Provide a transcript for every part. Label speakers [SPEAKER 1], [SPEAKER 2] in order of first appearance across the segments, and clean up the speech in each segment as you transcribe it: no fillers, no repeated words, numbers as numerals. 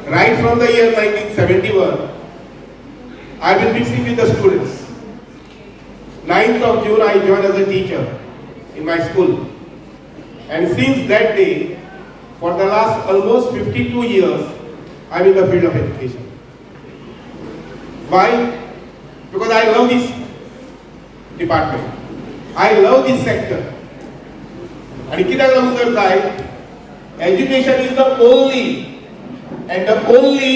[SPEAKER 1] Right from the year 1971, I been mixing with the students. 9th of June, I joined as a teacher in my school. And since that day, for the last almost 52 years, I'm in the field of education. Why? Because I love this department. I love this sector. आणि कित्याक लागून जर जाय, education is the only and the only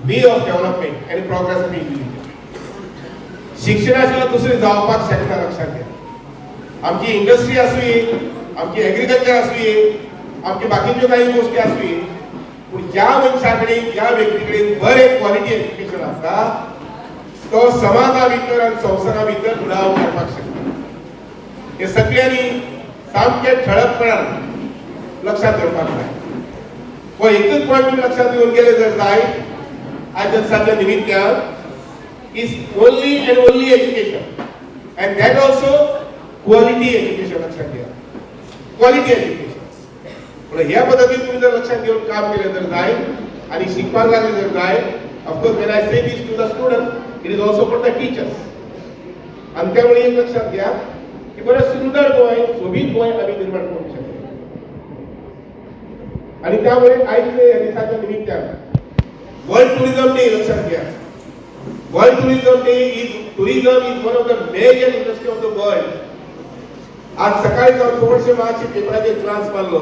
[SPEAKER 1] way of development and progress of individual. शिक्षणा शिवाय दुसरें जावपाक शकना, लक्षात घ्या. आमची इंडस्ट्री आसुये, आमची एग्रीकल्चर आसुये, आमची बाकीच्यो काही गोष्टी आसुये, पूण ज्या मनशा कडेन, ज्या व्यक्ती कडेन बरें क्वॉलिटी एज्युकेशन आसा, तो समाजा भितर आनी संवसारा भितर फुडार करपाक शकता. हे सगळ्यांनी सामकें ठळकपणान लक्षात दवरपाक जाय. हो एकच पॉयंट तुमी लक्षात घेवन गेले जर जाय, आयज दिसाच्या निमित्तान, is only and only education, and that also quality education. लक्षात घ्या, क्वालिटी एज्युकेशन. पण ह्या पद्दतीन तुम्ही जर लक्षात घेऊन काम केलें जर जाय आनी शिकपाक लागले जर जाय, of course, when I say this to the student, it is also for the teachers. आणि त्यामुळे एक लक्षात घ्या की बरें सुंदर गोंय, सोबीत गोंय आमी निर्माण करूंक शकता. आणि त्यामुळे आयज ह्या दिसाच्या निमित्तान वर्ल्ड टुरिझम डे, लक्षात घ्या, World Tourism Day is, tourism is one of the major industry of the world. आज सकाळी जावन थोडशे मातशे पेपराचेर ग्लान्स मारलो,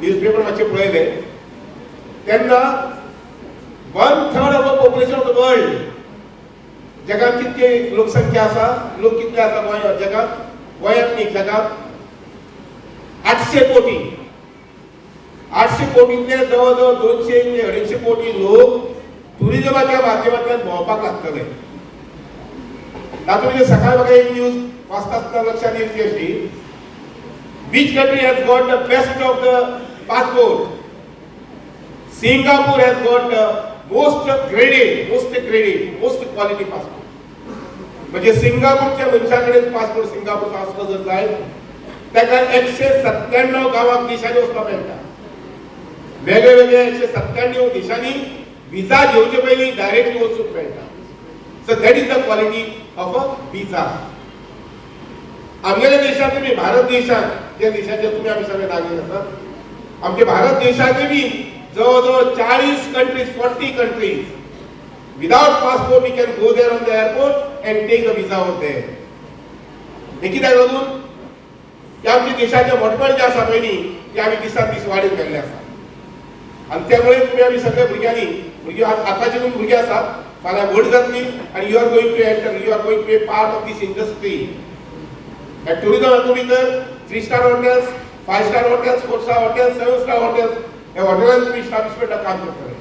[SPEAKER 1] न्यूज पेपर मातशे पळयले तेन्ना, one third of the population of the world, जगात कितके लोकसंख्या आसा, लोक कितले आसा गोंयांत, जगात, गोंयांत न्ही, जगात 800 कोटी. 800 कोटींतले जवळ जवळ 200 ते 250 कोटी लोक टुरिझमाच्या माध्यमांतल्यान भोंवपाक लागतले. तातूंत सकाळी म्हाका एक न्यूज वाचता आसतना लक्षात येयली ती अशी, which country has got the best of the passport? Singapore has got the most graded, most graded, most quality passport. म्हणजे सिंगापूरच्या मनशा कडेन पासपोर्ट सिंगापूरचो आसलो जर जाय, ताका 197 गांवाक, देशांनी वचपाक मेळटा. वेगळे वेगळे 197 देशांनी विजा घेवचे पयलीं डायरेक्टली वचूंक मेळटा. So that is the quality of a visa. आमगेल्या देशांत, तुमी भारत देशांत, ज्या देशाचे तुमी आमी सगळे नागरीक आसात, आमच्या भारत देशाचे बी जवळ जवळ 40 countries, 40 countries, without passport we can go there on the airport and take the visa over there. हे कित्याक लागून की आमच्या देशाचे मोठेपण जे आसा पळय न्ही, ते आमी दिसान दीस वाडीत गेल्ले आसा. आनी त्यामुळे तुमी आमी सगळे भुरग्यांनी, भुरगीं, आतांचे तुमी भुरगीं आसात, फाल्यां व्हड जातली आनी you are going to enter, you are going to be part of this industry. Tourism हातूंत भितर three star hotels, five star hotels, four star hotels, seven star hotels, ह्या हॉटेलान तुमी इस्टाब्लिशमेंटात काम करतले.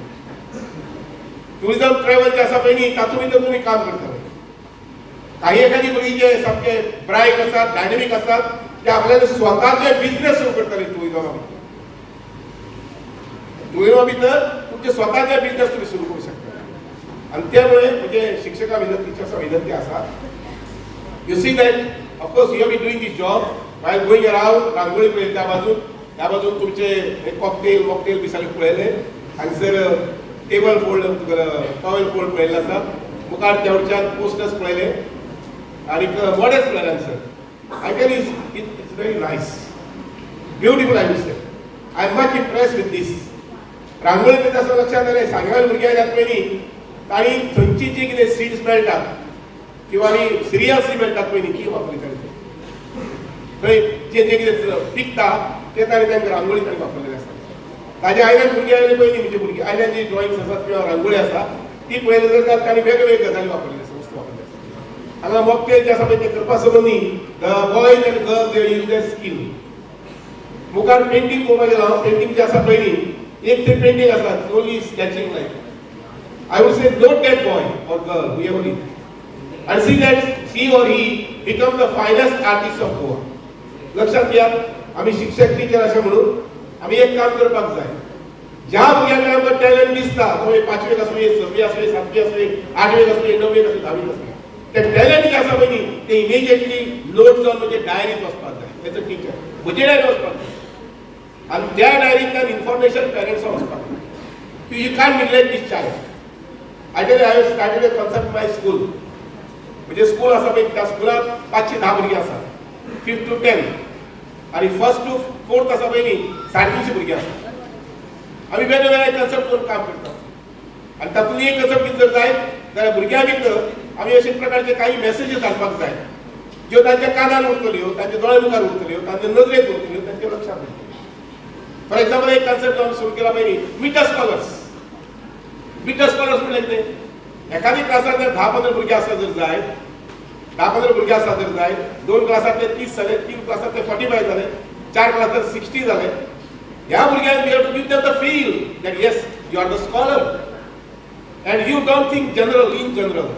[SPEAKER 1] टुरिझम ट्रॅव्हल जे आसा पळय न्ही, तातूंत भितर तुमी काम करतले. काही एखादी भुरगीं जे सामके ब्रायट आसात, डायनमीक आसात, ते आपल्याला स्वताचे बिझनेस सुरू करतले टुरिझमा भितर. टुरिझमा भितर तुमचे स्वताचे बिझनेस तुम्ही सुरू करू शकता. आणि त्यामुळे म्हणजे शिक्षकां विनंती, टिचर्सां विनंती आसा, you see that, of course, you be doing this job while going around. रांगोळी पळयली त्या बाजून, त्या बाजून तुमचे हे कॉकटेल मॉकटेल बी सगळे पळयले. हांगसर टेबल फोल्ड, टॉवेल फोल्ड पळयल्ले आसा. मुखार तेवडच्यान पोस्टर्स पळयले आनी मॉडेल्स पळयले हांगसर. I tell is, it's very nice, beautiful, I will say. I am much impress with this. रांगोळी पळयता आसतना लक्षात आलें, सांग्यावयले भुरगे आयल्यात पळय न्ही, तांणी थंयची जी कितें सीड्स मेळटात किंवा आनी सिरियल्स मेळटात पळय न्ही, ती वापरली तांणी. थंय जे जे कितें पिकता ते तांणी तांकां रांगोळी तांणी वापरलेली आसा. ताजे आयल्यान भुरगीं आयले पळय न्ही, म्हणजे भुरगीं आयल्यान जी ड्रॉइंग्स आसात किंवा रांगोळी आसा, ती पळयली जाल्यार तांणी वेगळे वेगळे गजाली वापरलेली आसा, वस्तू वापरली आसा. हांगा मॉकटेल जे आसा पळय, ते करपा संबंदी the boys and girls, they use their skill. मुखार पेंटींग पळोवपाक गेलो हांव, पेंटींग जे आसा पळय न्ही, एक ते पेंटींग आसा, only sketching like. I would say, note that boy or girl, whoever is, and see that she or he become the finest artist of Goa. लक्षात घ्या, आम्ही शिक्षक, टिचर अशें म्हणून आमी एक काम करपाक जाय. ज्या भुरग्यांक आमकां टॅलंट दिसता, तो पांचवेक आसूं, सवी आसूं, सातवी आसूं, आठवेक आसूं, णवेक आसूं, धावेक आसूं, ते टॅलंट जे आसा पळय न्ही, ते इमिजिएटली नोट जावन म्हणजे डायरीत वचपाक जाय. एज अ टिचर म्हजे डायरी वचपाक जाय आनी त्या डायरींतल्यान इन्फॉर्मेशन पेरंट्सां वचपाक जाय. की you can neglect this child. I tell, I started a concept my school. म्हणजे स्कूल आसा पळय, त्या स्कुलात 510 भुरगीं आसा, फिफ्थ टू टेन, आनी फर्स्ट टू फोर्थ आसा पळय न्ही, 350 भुरगीं आसा. आमी वेगळे वेगळे कन्सेप्ट करून काम करता आनी तातूंत एक कन्सेप्ट कितें जर जायत जाल्यार भुरग्यां भितर आमी अशे प्रकारचे काही मॅसेजीस धाडपाक जाय, ज्यो तांच्या कानार उरतल्यो, तांच्या दोळ्या मुखार उरतल्यो, तांच्या नजरेत उरतल्यो, तांच्या लक्षात उरतल्यो. फॉर एक्झाम्पल, एक कन्सेप्ट आमी सुरू केला पळय, meet scholars. Meet scholars म्हणल्यार कितें? एखादी क्लासांत जर 10-15 भुरगे आसा जर जाय, 10-15 भुरगे आसा जर जाय, दोन क्लासांतले 30 जाले, तीन क्लासांतले 45 जाले, चार क्लासांत 60 जाले, ह्या भुरग्यांक we have to give them the feel that yes, you are the scholar and you don't think general, in general.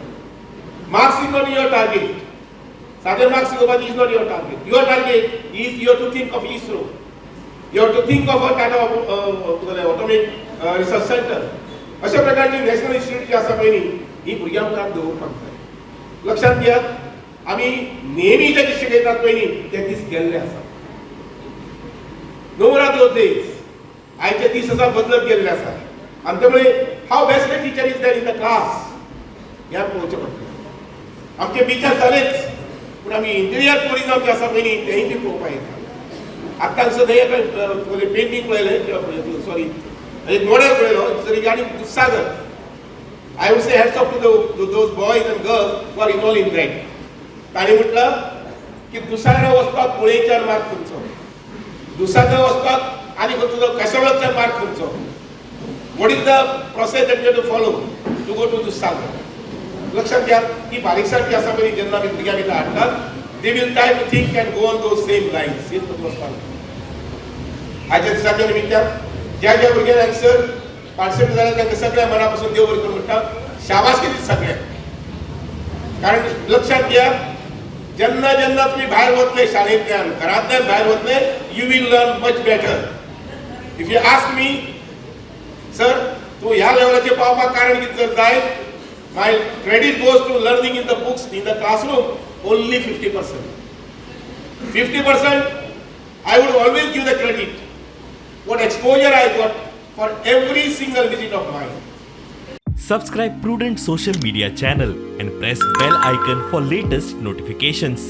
[SPEAKER 1] Marks is not your target. साधे मार्क्स येवपाचे is not your target. Your target is you have to think of ISRO, you have to think of a Tata Atomic Research Centre. अशा प्रकारची national institute जी आसा पळय न्ही, ही भुरग्यां मुखार दवरपाक जाय. लक्षात घेयात, आमी नेहमी जे शिकयतात पळय न्ही, ते दीस गेल्ले आसा. No more are those days. आयचे दीस आसा बदलत गेल्ले आसा आनी त्यामुळे how best a teacher is there in the class ह्या पळोवचें पडटलें. आमचे बिचार जालेच, पूण आमी इंटिरियर टुरिजम जे आसा पळय न्ही, तेंय बी पळोवपाक येता. आत्तां सुद्दां एक पेंटींग पळयलें, सॉरी, एक मॉडेल पळयलो regarding Dudhsagar. I would say hats off to those boys and girls who are involved in that. तांणी म्हटलं की दुधसागरा वचपाक मुळेच्यान मार्ग खंयचो, दुधसागर वचपाक आनी तुजो कसोळच्यान मार्ग खंयचो, what is the process that you to follow to go to Dudhsagar. लक्षात घ्या, ही बारीकसाण जी आसा पळय, जेन्ना आमी भुरग्यां भितर हाडटात, they will try to think and go on those same lines. हेच वचपाक आयच्या दिसाच्या निमित्तान ज्या ज्या भुरग्यांक हांगसर पार्टिसिपेट जाल्या, तांकां सगळ्या मनापासून देव बरें करूं म्हणटा, शाबासकी दिता सगळ्यांक. कारण लक्षात घ्या, जेन्ना जेन्ना तुमी भायर वतले, शाळेंतल्यान, घरांतल्यान भायर वतले, you will learn much better. If you ask me, "Sir, तूं ह्या लेवलाचेर पावपाक कारण कितें?" जर जाय, my credit goes to learning in the books, in the classroom, only 50%. 50% I would always give the credit what exposure I got for every single visit of mine.
[SPEAKER 2] Subscribe Prudent Social Media channel and press bell icon for latest notifications.